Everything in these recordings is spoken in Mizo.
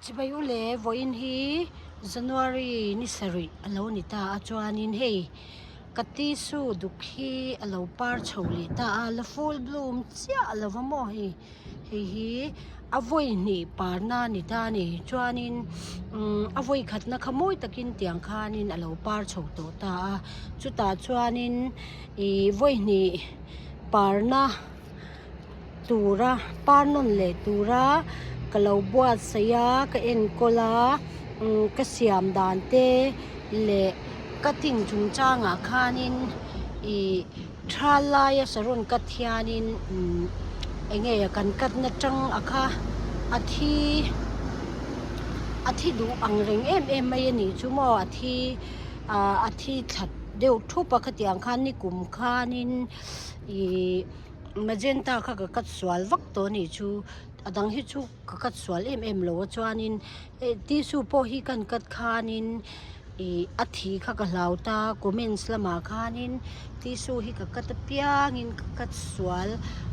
Chibai u le, vawiin hi January ni sarih a lo ni ta a, chuanin hei ka tissue duk hi a lo par chho leh ta a, la full bloom chiah a lo va maw hei, hei hi a vawi hnih parna a ni ta a ni, chuanin umm a vawi khatna kha mawi takin tiang khanin a lo par chho tawh ta a, chutah chuanin ih vawi hnih parna. tura par nawn leh tura ka lo buatsaih a ka enkawl a umm ka siam dan te leh cutting chung changah khanin ih thal laia saron cut hianin umm eng nge kan cut na tang a kha a thi a thi duh ang reng em em mai a nih chu maw a thi ah a thi thla deuh thup a khatiang khan nikum khanin ih. Magenta kha ka cut sual vak tawh a nih chu a dang hi chu ka cut sual em em lo a chuanin eh tissue pawh hi kan cut khanin ih a thi kha ka hlau ta comments lamah khanin tissue hi ka cut apiangin ka cut sual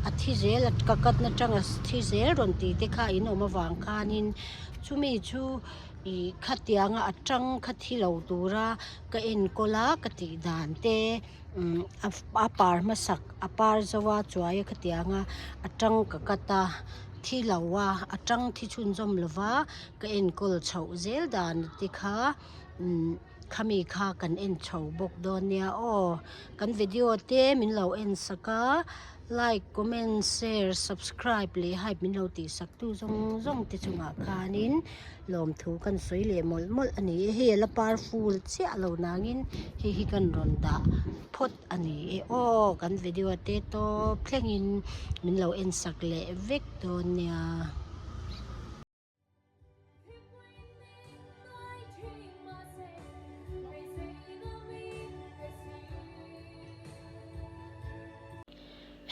a thi zel a ka cut na tang a thi zel rawn tih te kha in awm avang khanin chumi chu ih khatianga a tang kha thi lo tura ka enkawl a ka tih dan te. Umm a par hmasak a par zo a chuai a khatiang a a tang ka cut a thi lo a a tang thi chhunzawm lo va ka enkawl chhoh zel dan te kha umm khami kha kan en chho bawk dawn nia aw kan video te min lo en sak a like comment share subscribe leh hype min lo tih sak tu zawng zawng te chungah khanin. Lawmthu kan sawi leh mawlh mawlh a ni e, hei a la par ful chiah lo nangin hei hi kan rawn dah phawt a ni e aw kan video te tawp thlengin min lo en sak leh vek dawn nia.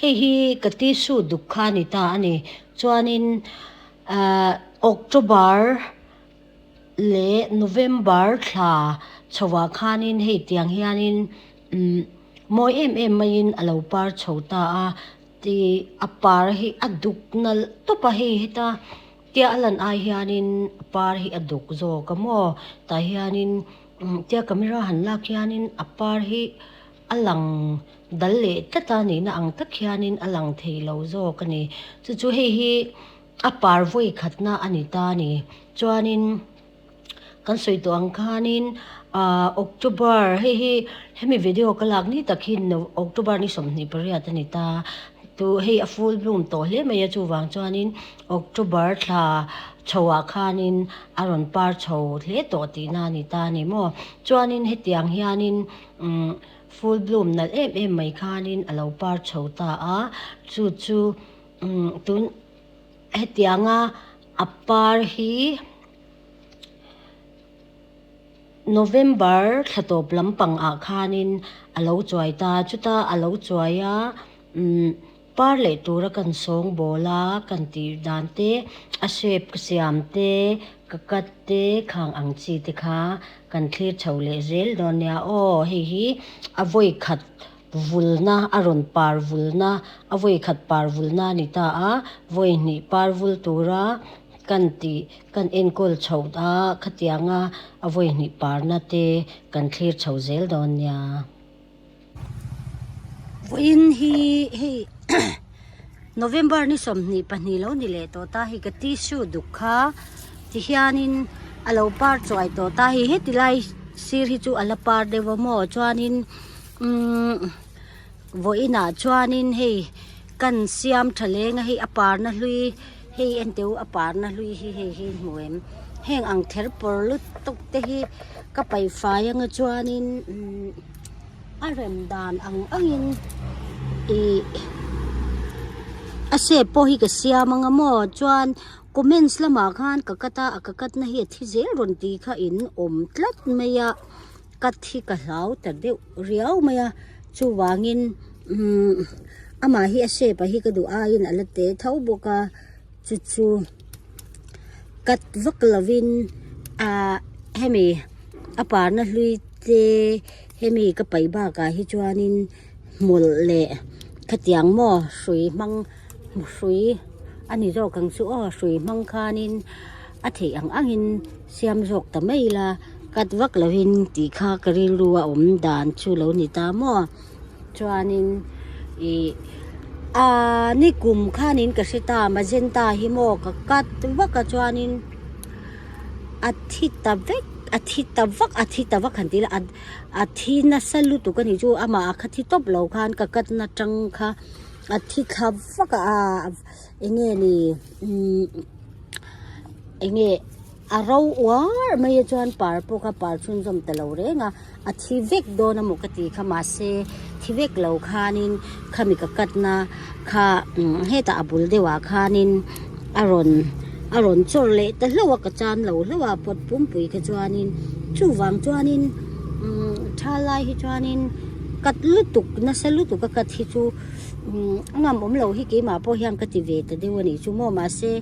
Hei hi ka tissue duk kha a ni ta a ni chuanin ahh October leh November thla chhoah khanin hei tiang hianin umm mawi em em maiin a lo par chho ta a tih a par hi a duk nalh tawp a hei heta tia a lan ai hianin a par hi a duk zawk a maw tah hianin umm tia camera han lak hianin a par hi a lang dal leh tlat a nihna ang tak hianin a lang thei lo zawk a ni. Chu chu hei hi a par vawi khatna a ni ta a ni. Chuanin kan sawi tawh ang khanin ahh October hei hi hemi video ka lak ni tak hi October ni 28 a ni ta. Tu hei a full bloom tawh hle mai a chuvang chuanin October thla chhoah khanin a rawn par chho hle tawh tihna a ni ta a ni maw. Chuanin hetiang hianin umm full bloom nalh em em mai khanin a lo par chho ta a chu chu umm tun hetianga a par hi November thla tawp lampang ah khanin a lo chuai ta chuta a lo chuai a umm. Par leh tura kan sawng bawl a, kan tih dan te, a shape ka siam te, ka cut te, khang ang chi te kha kan thlir chho leh zel dawn nia aw. Hei hi a vawi khat vulna, a rawn par vulna, a vawi khat par vulna a ni ta a, vawi hnih par vul tura kan tih, kan enkawl chhoh a, khatianga a vawi hnih parna te kan thlir chho zel dawn nia. Vawiin hi hei November ni 22 lo ni leh tawh ta hei ka tissue duk kha tihianin a lo par chuai tawh ta hei heti lai sir hi chu a la par deuh a maw chuanin umm vawiinah chuanin hei kan siam tha leng a hei a parna hlui hei en teh u a parna hlui hi hei hi hmu em heng ang ther pawr lutuk te hi ka paih fai anga chuanin umm a rem dan ang angin ih a shape pawh hi ka siam anga maw chuan comments lamah khan ka cut a a ka cut na hi a thi zel rawn tih kha in awm tlat mai a cut hi ka hlau ta deuh riau mai a chuvangin umm amah hi a shape ah hi ka duh aiin a la te tho bawk a chu chu cut vak lovin ah hemi a parna hlui te hemi ka paih bakah hi chuanin hmawlh leh khatiang maw hrui hmang hrui a ni zawk ang chu aw hrui hmang khanin. A theih ang angin siam zawk ta mai ila cut vak lovin tih kha ka rilru a awm dan chu lo ni ta maw. Chuanin ih aaa ni kum khanin ka hre ta magenta hi maw ka cut vak a chuanin a thi ta vek a thi ta vak a thi ta vak han tih ila a thi nasa lutuk a nih chu amah a kha thi tawp lo khan ka cut na tang kha a thi thla vak a eng nge ni umm eng nge a ro uar mai a chuan par pawh kha par chhunzawm ta lo reng a a thi vek dawn a maw ka tih kha mahse thi vek lo khanin khami ka cut na kha umm hetah a bul deuh ah khanin a rawn a rawn chawr leh ta hlauh a ka chan lo hlauh a pot pumpui kha chuanin chuvang chuanin umm tha lai hi chuanin cut lutuk nasa lutuk a cut hi chu umm a ngam awm loh hi keimah pawh hian ka ti ve ta deuh a nih chu maw mahse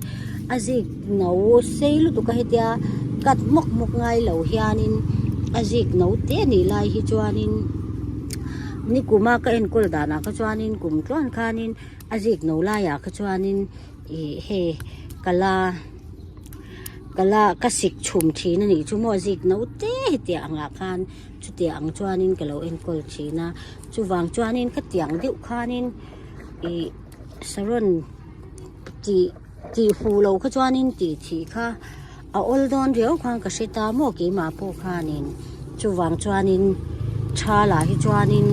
a zik no sei lutuk a hetia cut hmawk hmawk ngai lo hianin a zik no te a nih lai hi chuanin nikuma ka enkawl danah kha chuanin kum tluan khanin a zik no laiah kha chuanin ih hei ka la ka la ka sik chhum thin a nih chu maw zik no te hetiang angah khan chutiang ang chuanin ka lo enkawl thin a. Chuvang chuanin khatiang deuh khanin ih saron tih tih huh loh kha chuanin tih thih kha a awl dawn riau khan ka hre ta maw keimah pawh khanin chuvang chuanin tha lah hi chuanin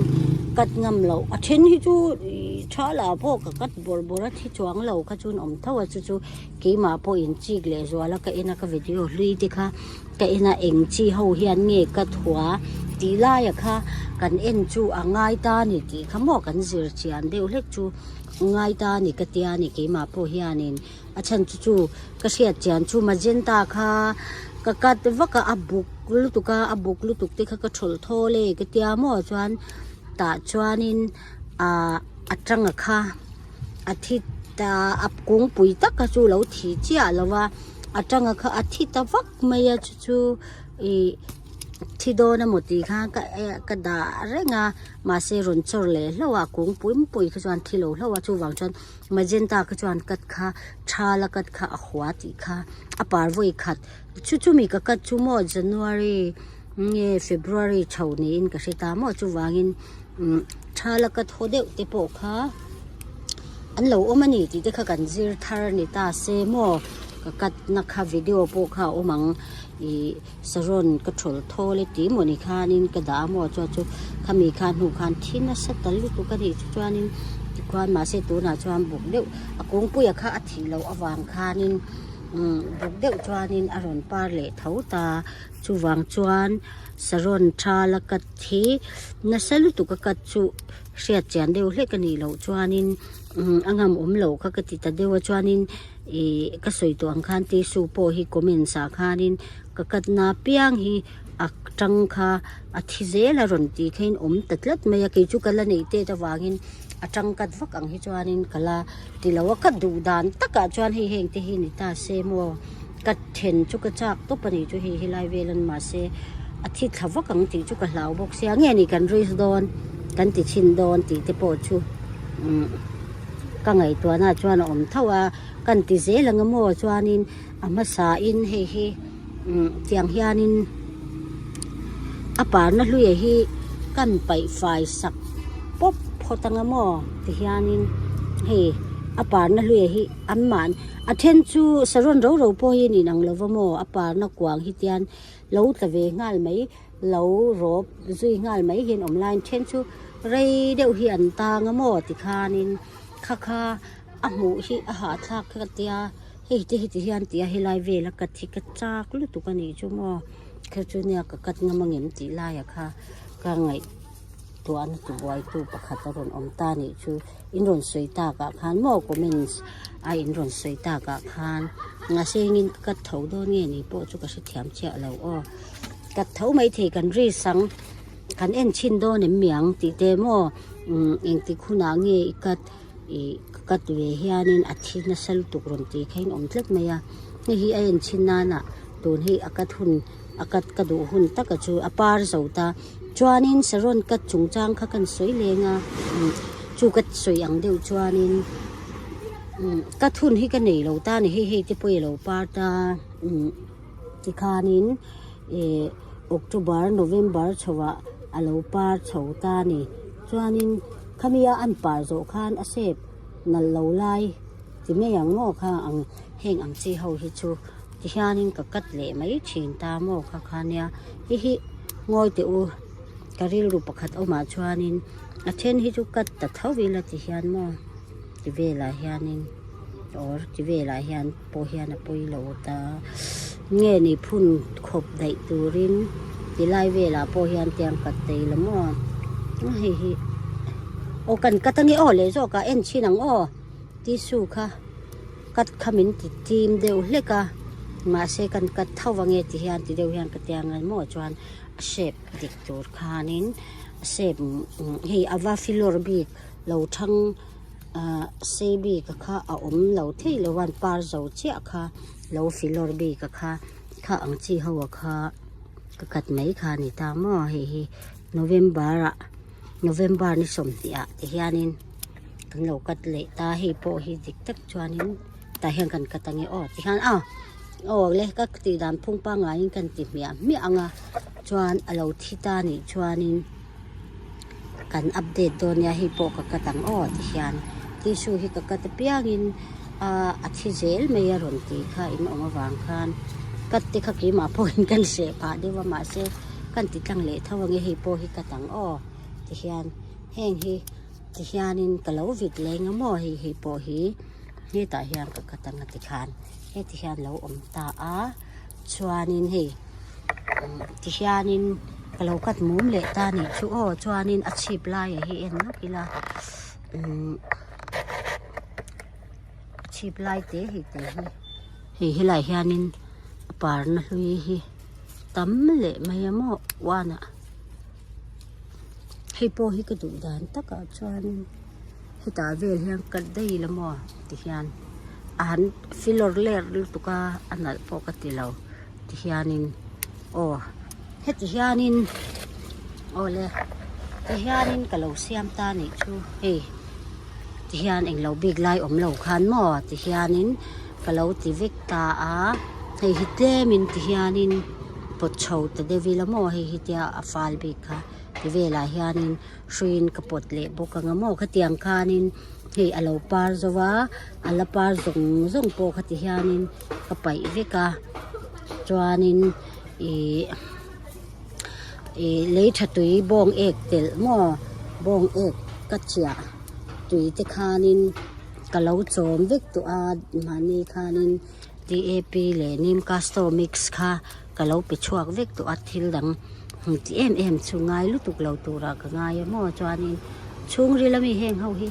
cut ngam loh a then hi chu ih tha lah pawh ka cut bawrh bawrh a thi chuang lo kha chuan awm tho a chu chu keimah pawh in chik leh zual a ka en a ka video hlui te kha. Ka en a eng chi ho hian nge ka thua tih laia kha kan en chu a ngai ta a ni tih kha maw kan zir chian deuh hlek chu ngai ta a ni ka tia a ni keimah pawh hianin a chhan chu chu ka hriat chian chu magenta kha ka cut vak a a buk lutuk a a buk lutuk te kha ka thawlh thawl e ka tia maw chuan tah chuanin ahh a tanga kha. A thi ta a kungpui tak kha chu lo thi chiah lo va a tanga kha a thi ta vak mai a chu chu ih thi dawn emaw tih khan ka eh ka dah reng a mahse rawn chawr leh hlauh a kungpui pui kha chuan thi lo hlauh a chuvang chuan magenta kha chuan cut kha thala cut kha a hua tih kha a par vawi khat chu chumi ka cut chu maw january nge february chho niin ka hre ta maw chuvangin. Umm thala ka thaw deuh te pawh kha an lo awm a ni tih te kha kan zir thar a ni ta se maw ka cut na kha video pawh kha a awm ang ih saron ka thawl thawl e tih maw ni khanin ka dah a maw chuan chu khami kha hnu khan thi nasa ta lutuk a nih chu chuanin tikhuan mahse tunah chuan buk deuh a kungpuia kha a thih loh avang khanin umm buk deuh chuanin a rawn par leh tho ta chuvang chuan saron thala cut hi nasa lutuk a cut chu hriat chian deuh hlek a nih loh chuanin umm a ngam awm loh kha ka ti ta deuh a chuanin ih ka sawi tawh ang khan tissue pawh hi comments ah khanin ka cut na piang hi a tang kha a thi zel a rawn tih kha in awm ta tlat mai a kei chu ka la neih tet avangin a tang cut vak ang hi chuanin ka la ti lo a ka duh dan takah chuan hei heng te hi ni ta se maw ka then chu ka chak tawp a nih chu hei helai vel an mahse a thi thla vak ang tih chu ka hlau bawk sia nge ni kan risk dawn kan ti chhin dawn tih te pawh chu umm ka ngaihtuahna chuan a awm tho a kan ti zel ang emaw chuanin a hmasa in hei hi umm tiang hianin a parna hluia hi kan paih fai sak pawp phawt ang emaw ti hianin hei a parna hluia hi an mah a then chu saron ro ro pawh hi a nin ang lo va maw a parna kuang hi tian lo tla ve nghal mai lo rawp zui nghal mai hian awm laiin then chu rei deuh hi an tang a maw tikhanin kha kha a hmuh hi a hahthlak kha ka tia hei te hi ti hian tia helai vela cut hi ka chak lutuk a nih chu maw kha chu nia ka cut ngam angem tih laia kha ka ngaih tuahna tibuaitu pakhat a rawn awm ta nih chu in rawn sawi takah khan maw comments a in rawn sawi takah khan mahse engin ka cut tho dawn nge ni pawh chu ka hrethiam chiah lo aw cut tho maithei kan ri sang kan en chhin dawn em miang tih te maw umm engtik hunah nge i cut ih ka cut ve hianin a thi nasa lutuk rawn tih kha in awm tlat mai a hei hi a en chhin nana tun hi a cut hun a cut ka duh hun taka chu a par zo ta chuanin saron cut chungchang kha kan sawi leng a umm chu ka sawi ang deuh chuanin umm cut hun hi ka nei lo ta a ni hei hei te pawh i lo par ta. Umm tikhanin ih October November chhoah a lo par chho ta a ni. Chuanin khami a an par zawh khan a shape nalh lo lai ti mai ang maw kha ang heng ang chi ho hi chu tihianin ka cut leh mai thin ta maw kha kha nia hei hi ngawi teh u ka rilru pakhat awmah chuanin a then hi chu cut ta tho ila ti hian maw ti velah hianin or ti velah hian pawh hian a pawi lo ta nge ni phun khawp daih turin tilai velah pawh hian tiang cut thei la maw hei hi aw kan cut ange aw leh zawk ah en chhin ang aw tissue kha cut kha min ti tim deuh hlek a mahse kan cut tho ange ti hian ti deuh hian ka tia ngai maw chuan a shape dik tur khanin a shape hei ava filawr bik lo thang ah sei bik a kha a awm lo thei lo a an par zo chiah kha lo filawr bik a kha kha ang chi ho a kha ka cut mai kha a ni ta maw hei hi November ah November ni sawmhnih ah ti hianin kan lo cut leh ta hei pawh hi dik tak chuanin tah hian kan cut ange aw ti hian a aw le ka tih dan phung pangaiin kan ti hmiah hmiah ang a chuan a lo thi ta nih chuanin. Kan update dawn nia hei pawh ka cut ang aw ti hian tissue hi ka cut apiangin ah a thi zel mai a rawn tih kha in awm avang khan cut te kha keimah pawhin kan hreh phah deuh a mahse kan ti tlang leh tho ange hei pawh hi cut ang aw ti hian heng hi ti hianin ka lo vit leng a maw hei hei pawh hi hetah hian ka cut ang a ti khan heti hian lo awm ta a chuanin hei. Tihianin ka lo cut mum leh ta anih chu aw chuanin a chhip laiah hi en lawk ila umm a chhip lai te hei te hi hei helaiah hianin a parna hlui hi tam leh mai a maw uanah hei pawh hi ka duh dan takah chuanin hetah vel hian cut daih ila maw tihian a han filawr ler lutuk a a nalh pawh ka ti lo. Tihianin aw heti hianin awle tihianin ka lo siam ta anih chu hei tihian englo bik lai awm lo khan maw tihianin ka lo ti vek ta a hei hi tlemin tihianin pawt chho ta deuh ila maw hei hi tia a fal bik kha ti velah hianin hruiin ka pawt leh bawk ang a maw khatiang khanin hei a lo par zo va a la par zawng zawng pawh kha ti hianin ka paih vek a chuanin ihh ih lei tha tui bawng ek telh maw bawng ek ka chiah tui te khanin ka lo chawm vek tawh a mahni khanin D A P leh neem castor mix kha ka lo pe chhuak vek tawh a thil dang ti em em chu ngai lutuk lo turah ka ngai a maw chuanin chhungril ami heng ho hi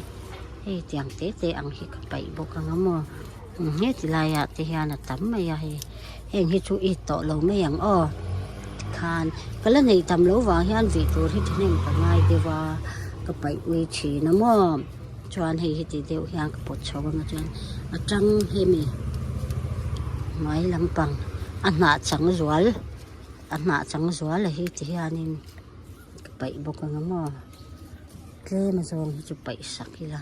hei tiang te te ang hi ka paih bawk ang a maw heti laiah te hian a tam mai a hei heng hi chu it tawh lo mai ang aw tikhan ka la neih tam loh vang hian vih tur hi thahnem ka ngai deuh a ka paih ui thin a maw chuan hei heti deuh hian ka pawt chho ang a chuan a tang hemi hnuai lampang a hnah chang zual a hnah chang zual a hi ti hianin ka paih bawk ang a maw tlem a zawng hi chu paih sak ila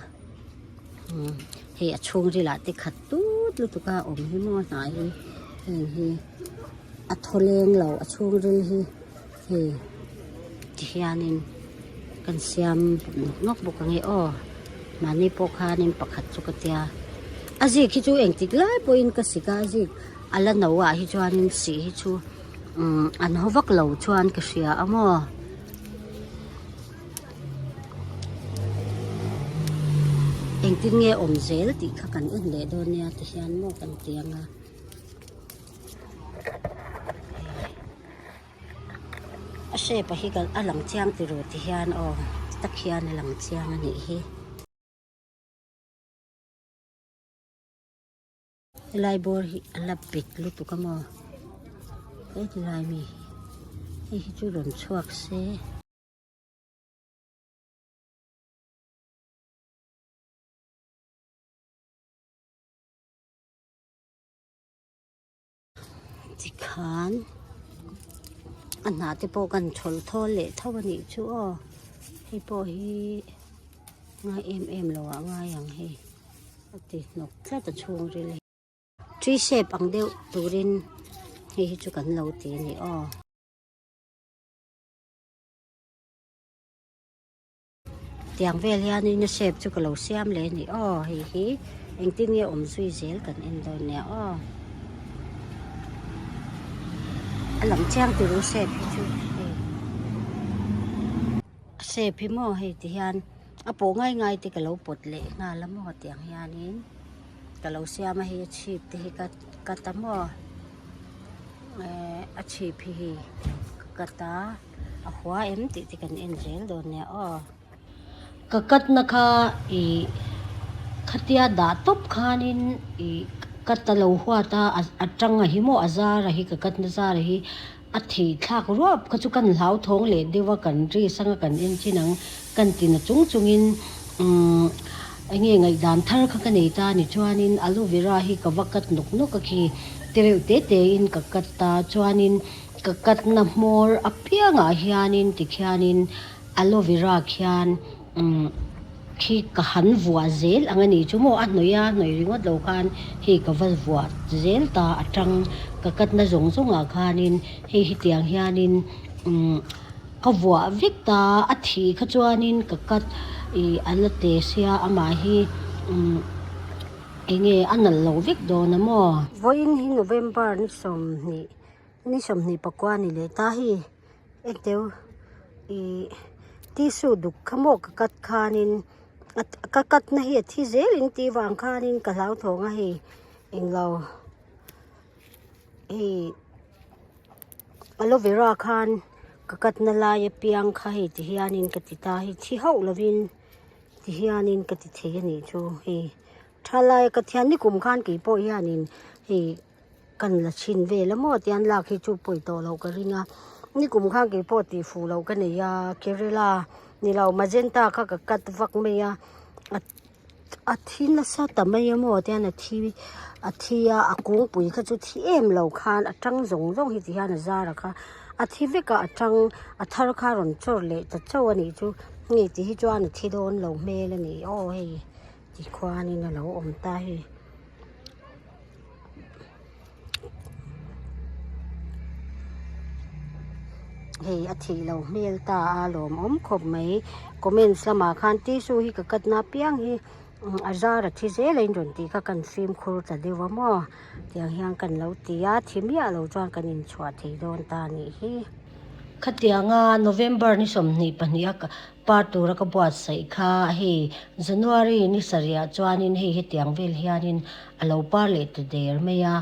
umm hei a chhungril ah te khat tut lutuk a awm hi maw hnai hi heng hi a thaw leng lo a chhungril hi hei ti hianin kan siam nawk nawk bawk ang e aw mahni pawh khanin pakhat chu ka tia a zik hi chu engtik lai pawhin ka sik a a zik a la no ah hi chuanin sih hi chu umm an haw vak lo chuan ka hria a maw. Engtin nge awm zel tih kha kan en leh dawn nia ti hian maw kan ti ang a. A shape a hi a lang chiang ti ru ti hian aw tak hian a lang chiang a nih hi. Helai bawr hi a la pet lutuk a maw hetilai mi hi hei hi chu rawn chhuak se. Tikhan a hnah te pawh kan chhawl thawl leh tho a nih chu aw hei pawh hi ngai em em lo ah ngai ang hei a ti hnawk tlat a chhungril hi tree shape ang deuh turin. Hei hi chu kan lo ti a ni aw. Tiang vel hianin a shape chu ka lo siam leh a ni aw hei hi engtin nge awm zui zel kan en dawn nia aw. A lang chiang tur u shape hi chu hei a shape hi maw hei ti hian a pawh ngai ngai te ka lo pawt leh nghal a maw tiang hianin ka lo siam a hei a chhip te hi ka cut a maw eh a chhip hi hei ka cut a. A hua em tih te kan en zel dawn nia aw. Ka katna kha ih khatia dah tawp khanin ih ka ta lo huat a a tang a hi maw a zar a hi ka katna zar a hi a thih thlak ruap kha chu kan hlauthawng leh deuh a kan ri sang a kan en thin ang kan ti na chung chungin umm eng nge ngaihdan thar kha ka nei ta ni chuanin aloe vera hi ka va cut nawk nawk a khi tereuh te te in ka cut ta chuanin. Ka katna hmawr apiangah hianin tikhianin aloe vera khian umm khi ka han vuah zel ang a ni chu maw a hnawih a hnawih ringawt lo khan hei ka va vuah zel ta atang ka katna zawng zawngah khanin hei hetiang hianin umm ka vuah vek ta a thih kha chuanin ka cut ih a la te sia amah hi umm. Enge a nalh lo vek dawn a maw? Vawiin hi November ni 20 ni 24 ni leh ta hi engteu ih tissue duk kha maw ka cut khanin ka cut na hi a thi zel in tih vang khanin ka hlauthawng a hei englo hei aloe vera khan ka cut na lai apiang kha hei ti hianin ka ti ta hei thi hauh lovin. Ti hianin ka ti thei a nih chu hei thalai ka thian ni kum khan kei pawh hianin hei kan la chhin vel a maw tian lak hi chu pawi tawh loh ka ring a ni kum khan kei pawh tih fuh loh ka nei a kerela ni lo magenta kha ka cut vak mai a a thi nasa ta mai a maw tian a thi a thi a a kungpui kha chu thi em lo khan a tang zawng zawng hi ti hian a zar a kha a thi vek a a tang a thar kha a rawn chawr leh ta chauh a nih chu. Hei ti hi chuan a thi dawn lo hmel a ni aw hei ti khuanin a lo awm ta hei. Hei a thih lo hmel ta a lawmawm khawp mai comments lamah khan tissue hi ka cut na apiang hi a zar a thi zel a in rawn tih kha kan fimkhur ta deuh a maw tiang hian kan lo ti a thi miah lo chuan kan inchhuah thei dawn ta a nih hi. Khatianga November ni 22 a par tura ka buatsaih kha hei January ni sarih ah chuanin hei hetiang vel hianin a lo par leh ta der mai a,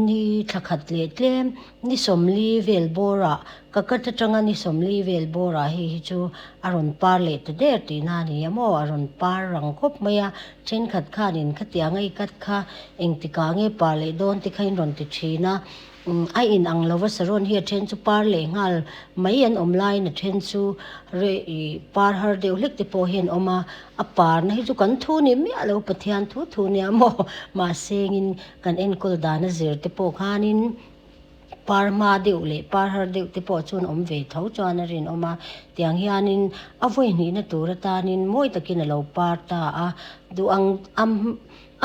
ni thla khat leh tlem ni 40 vel bawrah ka cut atanga ni 40 vel bawrah hei hi chu a rawn par leh ta der tihna a ni a maw a rawn par rang khawp mai a, thenkhat khanin khatianga i cut kha engtikah nge par leh dawn te kha in rawn ti thin a. A in ang lova saron hi a then chu par leh nghal mai an awm laiin a then chu reh ih par har deuh hlek te pawh hi an awm a, a parna hi chu kan thu ni miah lo Pathian thu thu nia maw mahsengin kan enkawl dan a zir te pawh khanin par hma deuh leh par har deuh te pawh chuan awm ve tho chuan a rinawm a, tiang hianin a vawi hnihna tur atanin mawi takin a lo par ta a, duh ang a.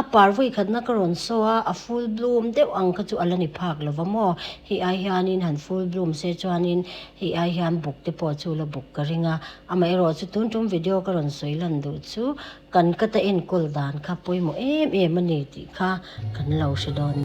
A par vawi khatna ka rawn saw a, a full bloom deuh ang kha chu a la ni phak lo va maw? Hei ai hianin han full bloom se chuanin hei ai hian buk te pawh chu la buk ka ring a. Amaherawh chu tun tum video ka rawn sawi lan duh chu kan ka ta enkawl dan kha pawimawh em em a ni tih kha kan lo hre dawn.